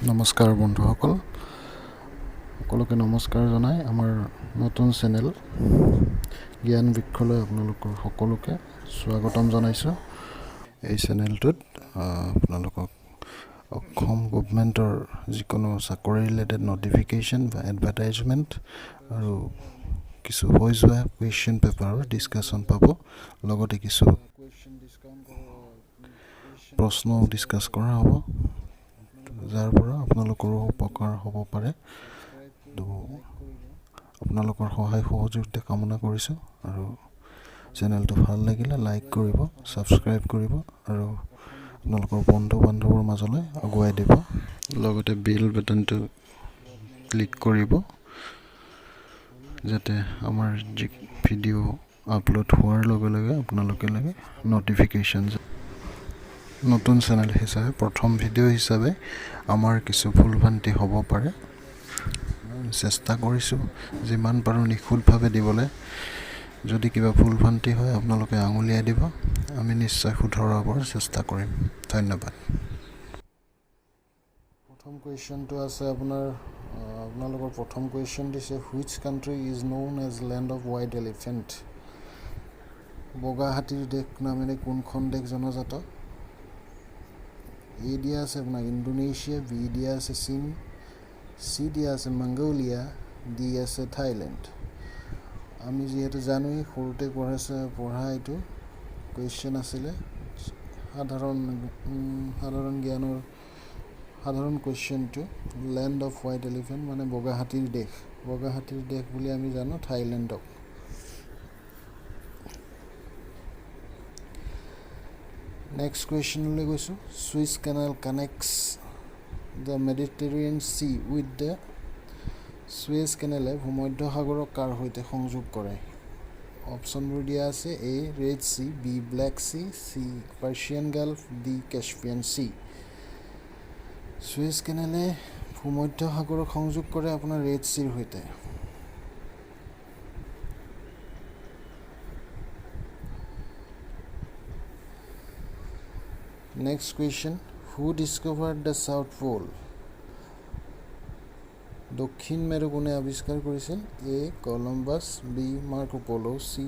নমস্কাৰ বন্ধুসকল, সকলোকে নমস্কাৰ জনাই আমাৰ নতুন চেনেল জ্ঞান বৃক্ষলৈ আপোনালোকৰ সকলোকে স্বাগতম জনাইছোঁ। এই চেনেলটোত আপোনালোকক অসম গভমেণ্টৰ যিকোনো চাকৰি ৰিলেটেড নটিফিকেশ্যন বা এডভাৰটাইজমেণ্ট আৰু কিছু হৈ যোৱা কুৱেশ্যন পেপাৰৰ ডিছকাশ্যন পাব, লগতে কিছু প্ৰশ্নও ডিছকাছ কৰা হ'ব, যাৰ পৰা আপোনালোকৰো উপকাৰ হ'ব পাৰে। তো আপোনালোকৰ সহায় সহযোগিতা কামনা কৰিছোঁ আৰু চেনেলটো ভাল লাগিলে লাইক কৰিব, ছাবস্ক্ৰাইব কৰিব আৰু আপোনালোকৰ বন্ধু বান্ধৱৰ মাজলৈ আগুৱাই দিব। লগতে বেল বাটনটো ক্লিক কৰিব, যাতে আমাৰ যি ভিডিঅ' আপলোড হোৱাৰ লগে লগে আপোনালোকে লাগে নটিফিকেশ্যন। নতুন চেনেল হিচাপে প্ৰথম ভিডিঅ' হিচাপে আমাৰ কিছু ভুল ভ্ৰান্তি হ'ব পাৰে। চেষ্টা কৰিছোঁ যিমান পাৰোঁ নিখুঁতভাৱে দিবলৈ। যদি কিবা ভুল ভ্ৰান্তি হয়, আপোনালোকে আঙুলিয়াই দিব, আমি নিশ্চয় শুধৰাবৰ চেষ্টা কৰিম। ধন্যবাদ। প্ৰথম কুৱেশ্যনটো আছে আপোনাৰ, আপোনালোকৰ প্ৰথম কুৱেশ্যন দিছে, "Which country is known as land of white elephant?" বগা হাতীৰ দেশ নামেৰে কোনখন দেশ জনাজাত? এ দিয়া আছে আপোনাৰ ইণ্ডোনেছিয়া, বি দিয়া আছে চীন, চি দিয়া আছে মংগোলিয়া, ডি আছে থাইলেণ্ড। আমি যিহেতু জানোৱেই, সৰুতে পঢ়াইছে, পঢ়া এইটো কুৱেশ্যন আছিলে, সাধাৰণ জ্ঞানৰ সাধাৰণ কুৱেশ্যনটো। লেণ্ড অফ হোৱাইট এলিফেণ্ট মানে বগা হাতীৰ দেশ। বগা হাতীৰ দেশ বুলি আমি জানো থাইলেণ্ডক। নেক্সট কুৱেশ্যনলৈ গৈছোঁ। Suez Canal connects the Mediterranean Sea with the? Suez কেনেলে ভূমধ্য সাগৰক কাৰ সৈতে সংযোগ কৰে? অপশ্যনবোৰ দিয়া আছে, A Red Sea, B Black Sea, C Persian Gulf, D Caspian Sea। Suez কেনেলে ভূমধ্য সাগৰক সংযোগ কৰে আপোনাৰ ৰেড চিৰ সৈতে। Next question, who discovered the South Pole? দক্ষিণ মেৰু কোনে আৱিষ্কাৰ কৰিছিল? এ Columbus, B Marco Polo, C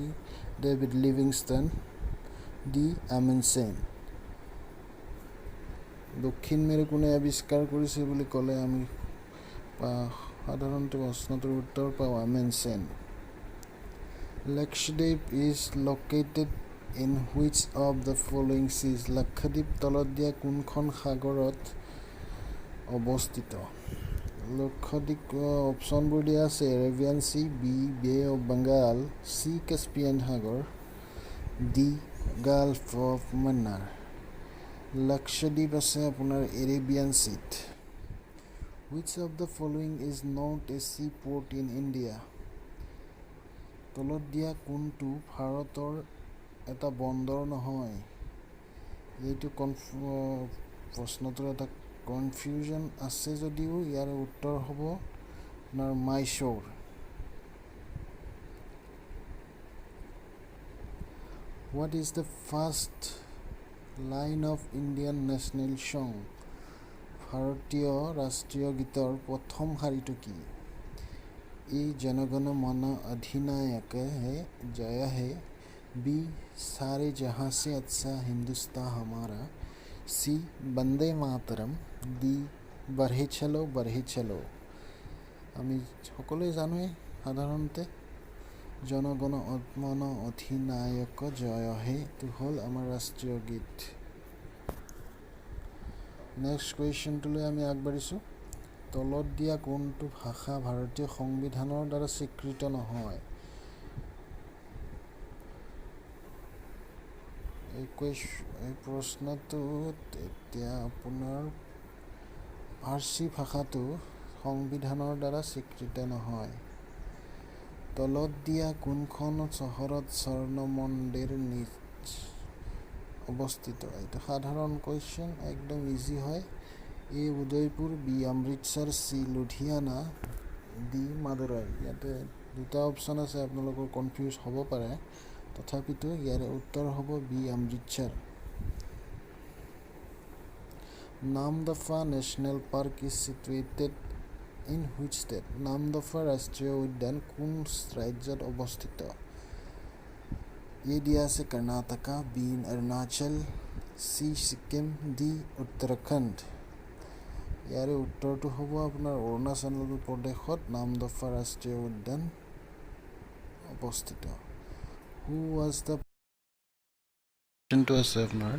David Livingstone, D Amundsen। দক্ষিণ মেৰু কোনে আৱিষ্কাৰ কৰিছিল বুলি ক'লে আমি সাধাৰণতে প্ৰশ্নটোৰ উত্তৰ পাওঁ Amundsen. Lakshadweep is located in which of the following seas? Lakshadweep তলত দিয়া কোনখন সাগৰত অৱস্থিত? লক্ষদ্বীপ, অপশ্যনবোৰ দিয়া আছে, Arabian Sea, B Bay of Bengal, C Caspian Sagar, D gulf of Mannar. Lakshadweep আছে আপোনাৰ এৰেবিয়ান চিত। Which of the following is not a sea port in India? তলত দিয়া কোনটো ভাৰতৰ এটা বন্দৰ নহয়? এইটো প্ৰশ্নটোৰ এটা কনফিউজন আছে যদিও ইয়াৰ উত্তৰ হ'ব আপোনাৰ মাইচৌৰ। What is the first line of Indian national song? ভাৰতীয় ৰাষ্ট্ৰীয় গীতৰ প্ৰথম শাৰীটো কি? এ জনগণ মন অধিনায়ক হে জয় হে, বি सारे जहाँ से अच्छा हिंदुस्तान हमारा, চি বন্দে মাতৰম, ডি बढ़े चलो बढ़े चलो। আমি সকলোৱে জানোৱেই, সাধাৰণতে জনগণ মন অধিনায়ক জয় হে এইটো হ'ল আমাৰ ৰাষ্ট্ৰীয় গীত। নেক্সট কুৱেশ্যনটোলৈ আমি আগবাঢ়িছোঁ। তলত দিয়া কোনটো ভাষা ভাৰতীয় সংবিধানৰ দ্বাৰা স্বীকৃত নহয়? এই প্ৰশ্নটোত এতিয়া আপোনাৰ পাৰ্চী ভাষাটো সংবিধানৰ দ্বাৰা স্বীকৃত নহয়। তলত দিয়া কোনখন চহৰত স্বৰ্ণ মন্দিৰ নিজ অৱস্থিত? এইটো সাধাৰণ কুৱেশ্যন, একদম ইজি হয়। A Udaipur, B Amritsar, C Ludhiana, D Madurai. ইয়াতে দুটা অপশ্যন আছে, আপোনালোকৰ কনফিউজ হ'ব পাৰে। তথাপিতো ইয়াৰে উত্তৰ হ'ব B Amritsar. Namdapha National Park is situated in which state? Namdapha ৰাষ্ট্ৰীয় উদ্যান কোন ৰাজ্যত অৱস্থিত? এ দিয়া আছে Karnataka, B Arunachal, C Sikkim, D Uttarakhand. ইয়াৰে উত্তৰটো হ'ব আপোনাৰ অৰুণাচল প্ৰদেশত নামদফা ৰাষ্ট্ৰীয় উদ্যান অৱস্থিত। Who was the কুৱেশ্যনটো আছে আপোনাৰ,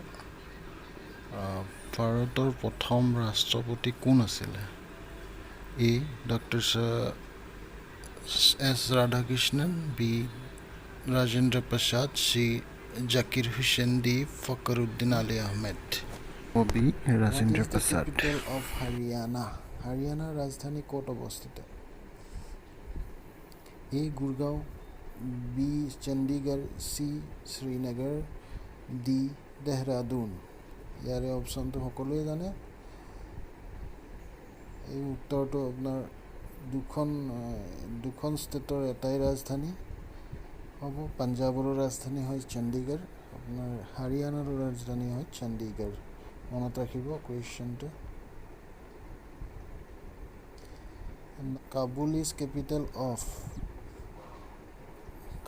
ভাৰতৰ প্ৰথম ৰাষ্ট্ৰপতি কোন আছিলে? A doctor S Radhakrishnan, B Rajendra Prasad, C Zakir Hussain, D Fakhruddin Ali Ahmed. B Rajendra Prasad. Capital of Haryana? হাৰিয়ানাৰ ৰাজধানী ক'ত অৱস্থিত? A Gurgaon, B Chandigarh, C Srinagar, D Dehradun. ইয়াৰে অপশ্যনটো সকলোৱে জানে। এই উত্তৰটো আপোনাৰ দুখন ষ্টেটৰ এটাই ৰাজধানী হ'ব। পাঞ্জাৱৰো ৰাজধানী হয় চণ্ডীগড়, আপোনাৰ হাৰিয়ানাৰো ৰাজধানী হয় চণ্ডীগড়। মনত ৰাখিব কুৱেশ্যনটো। Kabul is capital of?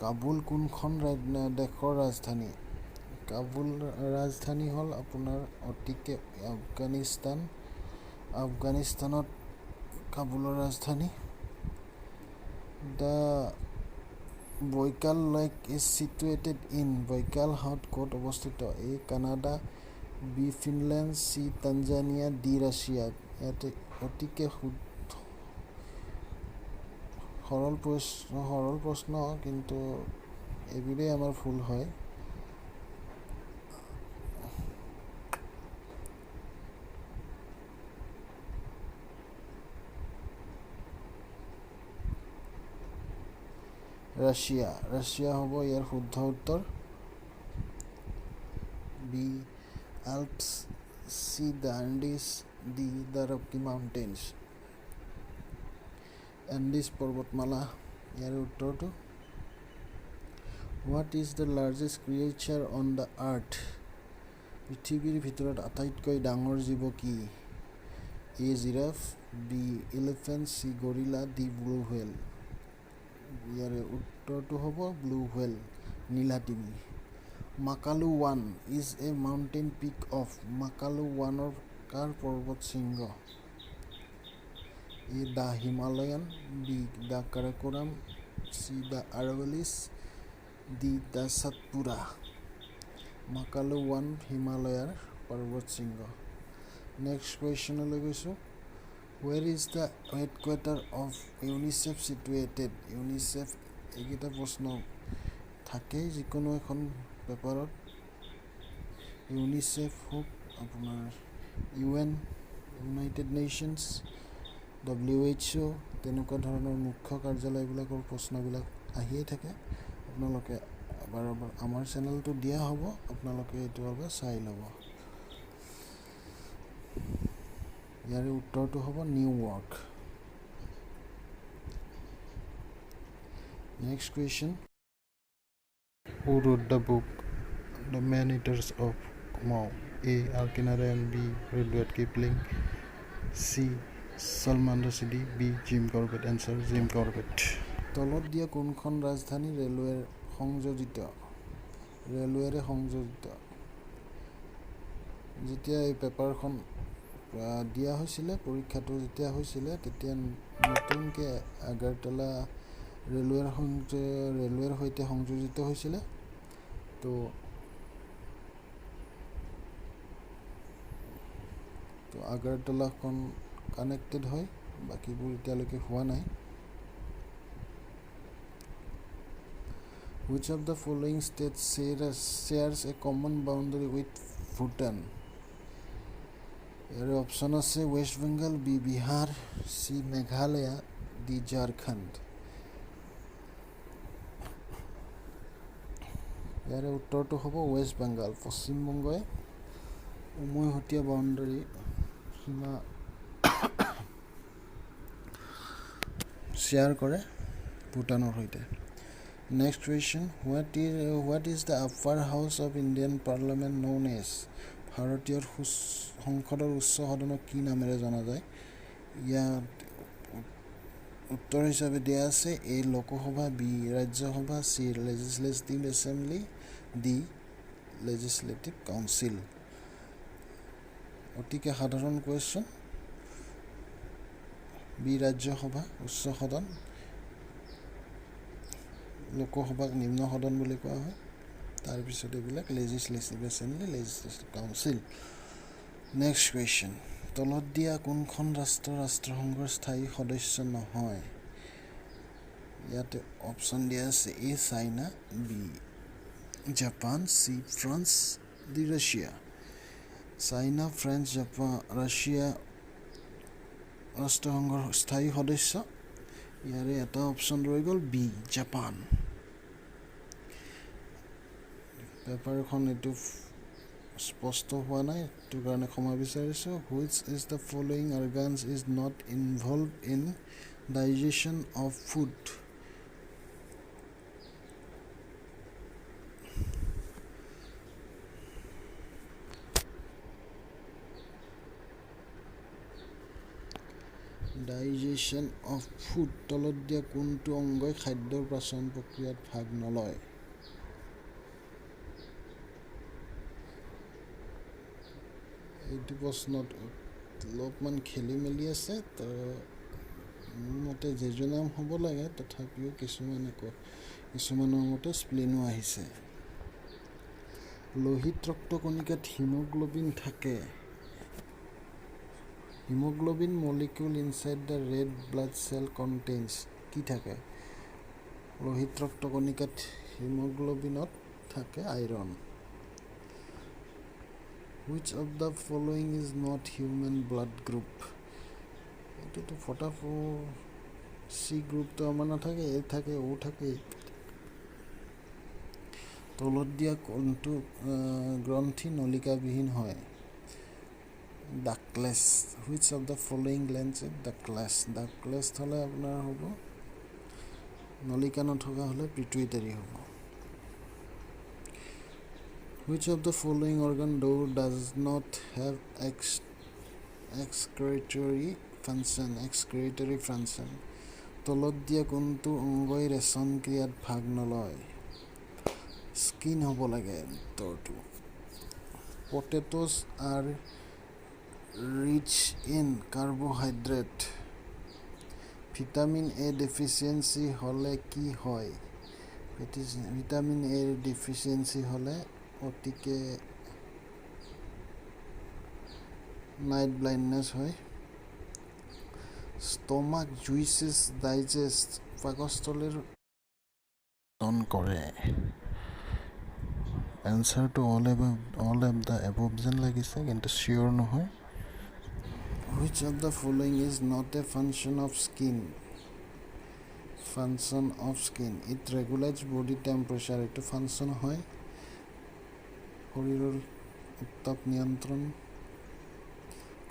Kabul কোনখন দেশৰ ৰাজধানী? কাবুল ৰাজধানী হ'ল আপোনাৰ অতিকে আফগানিস্তান। আফগানিস্তানত কাবুলৰ ৰাজধানী। The Baikal Lake is situated in? Baikal হ্ৰদ ক'ত অৱস্থিত? এ Canada, B Finland, C Tanzania, D Russia. ইয়াতে অতিকে সৰল প্ৰশ্ন, কিন্তু এইবোৰেই আমাৰ ভুল হয়। ৰাছিয়া, ৰাছিয়া হ'ব ইয়াৰ শুদ্ধ উত্তৰ। B Alps, C the Andes, D the Rocky Mountains. Andes পৰ্বতমালা ইয়াৰ উত্তৰটো। What is the largest creature on the earth? পৃথিৱীৰ ভিতৰত আটাইতকৈ ডাঙৰ জীৱ কি? এ giraffe, B elephant, C gorilla, D blue whale. ইয়াৰে উত্তৰটো হ'ব ব্লু হোৱেল, নীলা তিমি। Makalu 1 is a mountain peak of? Makalu ওৱানৰ কাৰ পৰ্বত শৃংগ? A the Himalayan, B the Karakoram, C the Aravallis, D the Satpura. Makalu one হিমালয়াৰ পৰ্বত শৃংগ। নেক্সট কুৱেশ্যনলৈ গৈছোঁ। Where is the headquarter of UNICEF situated? UNICEF, এইকেইটা প্ৰশ্ন থাকেই যিকোনো এখন পেপাৰত। ইউনিচেফ হওক, আপোনাৰ UN, United nations, WHO, তেনেকুৱা ধৰণৰ মুখ্য কাৰ্যালয়বিলাকৰ প্ৰশ্নবিলাক আহিয়ে থাকে। আপোনালোকে এবাৰ এবাৰ আমাৰ চেনেলটো দিয়া হ'ব, আপোনালোকে এইটো এবাৰ চাই ল'ব। ইয়াৰে উত্তৰটো হ'ব New York. Next question. Who wrote the book The Man Eaters of Kumaon? A. R. K. Narayan, B. Rudyard Kipling, C. Salman Rushdie, D. Jim Corbett. Answer, Jim Corbett. তলত দিয়া কোনখন ৰাজধানী ৰেলৱেৰে সংযোজিত? যেতিয়া এই পেপাৰখন দিয়া হৈছিলে, পৰীক্ষাটো যেতিয়া হৈছিলে, তেতিয়া নতুনকৈ আগাৰতলা ৰেলৱেৰ সৈতে সংযোজিত হৈছিলে। তো আগাৰতলাখন কানেক্টেড হয়, বাকীবোৰ এতিয়ালৈকে হোৱা নাই। Which of the following states shares a common boundary with Bhutan? ইয়াৰে অপশ্যন আছে West Bengal, B Bihar, C Meghalaya, D Jharkhand. ইয়াৰে উত্তৰটো হ'ব ৱেষ্ট বেংগল। পশ্চিমবংগই উমৈহতীয়া বাউণ্ডাৰী, সীমা শ্বেয়াৰ কৰে ভূটানৰ সৈতে। Next question. What is the upper house of Indian Parliament known as? ভাৰতীয় সংসদৰ উচ্চ সদনক কি নামেৰে জনা যায়? ইয়াত উত্তৰ হিচাপে দিয়া আছে এ Lok Sabha, B Rajya Sabha, C Legislative Assembly, D Legislative Council. অতিকে সাধাৰণ কুৱেশ্যন। বি ৰাজ্যসভা উচ্চ সদন, লোকসভাক নিম্ন সদন বুলি কোৱা হয়। তাৰপিছত এইবিলাক Legislative Assembly, Legislative Council. Next question, তলত দিয়া কোনখন ৰাষ্ট্ৰ ৰাষ্ট্ৰসংঘৰ স্থায়ী সদস্য নহয়? ইয়াতে অপশ্যন দিয়া আছে A China, B Japan, C France, D Russia. China, France, Japan, Russia ৰাষ্ট্ৰসংঘৰ স্থায়ী সদস্য। ইয়াৰে এটা অপশ্যন ৰৈ গ'ল, বি জাপান। পেপাৰখন এইটো স্পষ্ট হোৱা নাই, সেইটো কাৰণে ক্ষমা বিচাৰিছোঁ। Which is the following organs is not involve in digestion of food? Digestion of food, তলত দিয়া কোনটো অংগই খাদ্যৰ পাচন প্ৰক্ৰিয়াত ভাগ নলয়? এইটো প্ৰশ্নত অলপমান খেলি মেলি আছে। তো মোৰ মতে জেজুনাম হ'ব লাগে, তথাপিও কিছুমানে কিছুমানৰ মতে স্প্লিনো আহিছে। লোহিত ৰক্তকণিকাত হিমোগ্ল'বিন থাকে। Hemoglobin molecule inside the red blood cell contains কি থাকে? লোহিত ৰক্তকণিকাত হিমোগ্ল'বিনত থাকে iron. Which of the following is not human blood group? এইটোতো ফটাফট চি গ্ৰুপটো আমাৰ নাথাকে, এ থাকে, অ' থাকে। তলত দিয়া কোনটো গ্ৰন্থি নলিকাবিহীন হয়? Ductless. Which of the following glands is ductless? Ductless হ'লে আপোনাৰ হ'ব, নলিকা নথকা হ'লে পিটুইটাৰী হ'ব। Which of the following organ though does not have excretory function? Excretory function. তলত দিয়া কোনটো অংগই ৰেচন ক্ৰিয়াত ভাগ নলয়? স্কিন হ'ব লাগে উত্তৰটো। Potatoes are rich in carbohydrate. Vitamin A deficiency হ'লে কি হয়? ভিটামিন এৰ ডেফিচিয়েঞ্চি হ'লে অতিকে নাইট ব্লাইণ্ডনেছ হয়। ষ্টমাক জুইচেছ ডাইজেষ্ট, পাকস্থলীৰ কৰে। এনচাৰটো all of the above যেন লাগিছে, কিন্তু চিয়'ৰ নহয়। Which of the following is not a function of skin? Function of skin, it regulates body temperature, এইটো ফাংচন হয়, শৰীৰৰ উত্তাপ নিয়ন্ত্ৰণ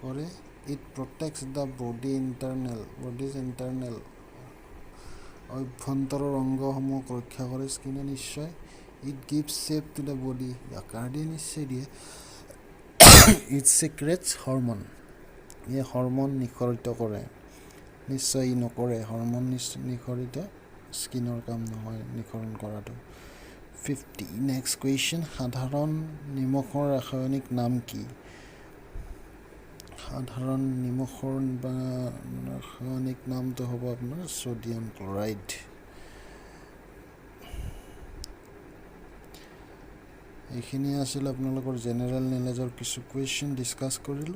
কৰে। It protects the body internal, body's internal, অভ্যন্তৰৰ অংগসমূহক ৰক্ষা কৰে স্কিনে নিশ্চয়। It gives shape to the body, আকাৰ দিয়ে নিশ্চয় দিয়ে। It secretes hormone, ইয়ে হৰম'ন নিঃসৰিত কৰে, নিশ্চয় ই নকৰে হৰম'ন নিঃসৰিত, স্কিনৰ কাম নহয় নিঃসৰণ কৰাটো। 50, নেক্সট কুৱেশ্যন, সাধাৰণ নিমখৰ ৰাসায়নিক নাম কি? সাধাৰণ নিমখৰ ৰাসায়নিক নামটো হ'ব আপোনাৰ ছ'ডিয়াম ক্লৰাইড। এইখিনিয়ে আছিল আপোনালোকৰ জেনেৰেল নলেজৰ কিছু কুৱেশ্যন ডিছকাছ কৰিলোঁ।